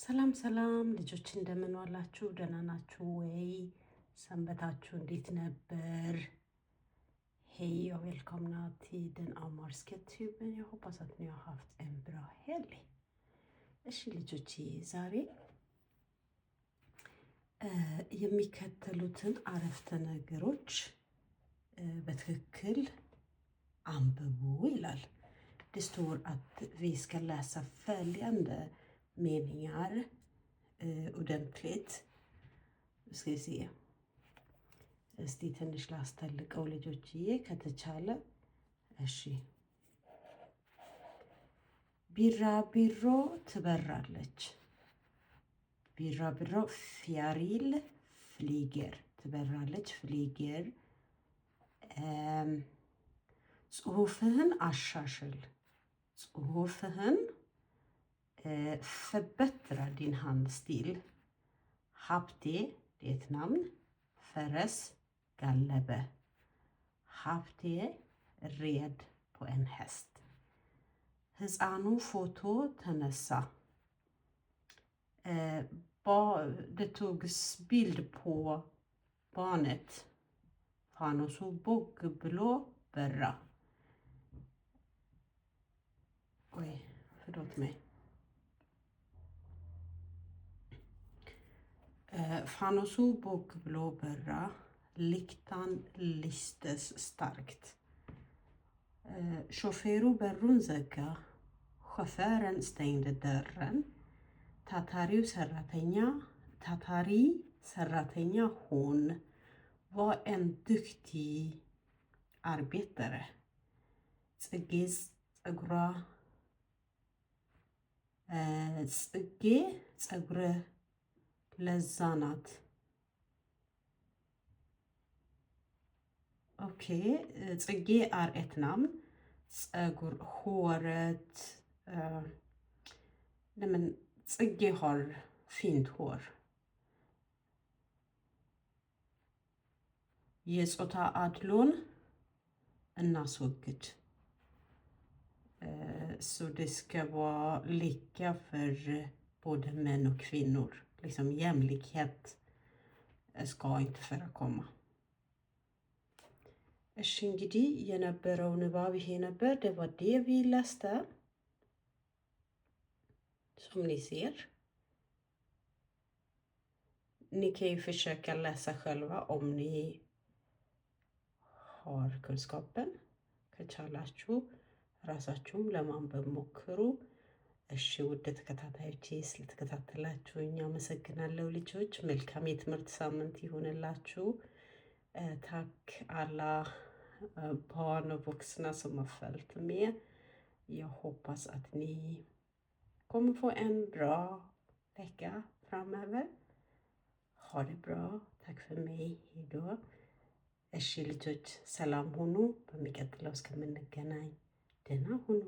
ሰላም ሰላም ልጆች እንደምን ዋላችሁ? ደህና ናችሁ ወይ? ሰንበታችሁ እንዴት ነበር? Hej och välkomna till den amhariska tuben. Jag hoppas att ni har haft en bra helg. እሺ ልጆች ዛሬ የሚከተሉትን አረፍተ ነገሮች በትክክል አንብቡ ይላል። Det står att vi ska läsa följande meningar ordentligt. Ska vi se. እስቲ ትንሽ ላስተልቀው ልጆችዬ ከተቻለ። እሺ፣ ቢራቢሮ ትበራለች። ቢራቢሮ fjäril flyger ትበራለች። Flyger። ጽሁፍህን አሻሽል። ጽሁፍህን förbättra din handstil። ሀብቴ det är ett namn። ፈረስ ጋለበ። ሀብቴ red på en häst። ህፃኑ ፎቶ ተነሳ። Det togs bild på barnet። ፋኖሱ ቦግ ብሎ በራ። Oj, förlåt mig። ፋኖሱ ቦግ ብሎ በራ። Lyktan lyste starkt። ሾፌሩ በሩን ዘጋ። Chauffören stängde dörren። ታታሪው ሰራተኛ ታታሪ ሰራተኛ hon var en duktig arbetare። ጽጌ ጸጉሯ ጽጌ ጸጉረ ለዛ ናት። Okej, ጽጌ är ett namn። ጸጉር håret. Nej men ጽጌ har fint hår። የጾታ አድሎን እናስወግድ። Så det ska vara lika för både män och kvinnor. Liksom jämlikhet ska inte förekomma. እሺ እንግዲህ የነበረው ንባብ ይሄ ነበር። Det var det vi läste. Som ni ser. Ni kan ju försöka läsa själva om ni har kunskapen. ከቻላችሁ ራሳችሁም ለማንበብ ሞክሩ። እሺ ውድ ተከታታዮቼ ስለተከታተላችሁኝ አመሰግናለሁ። ልጆች መልካም የትምህርት ሳምንት ይሁንላችሁ። Tack alla barn och vuxna som har följt med. Jag hoppas att ni kommer få en bra vecka framöver. Ha det bra. Tack för mig. Hejdå. እሺ ልጆች ሰላም ሁኑ። በሚቀጥለው እስከምንገናኝ ደህና ሁኑ።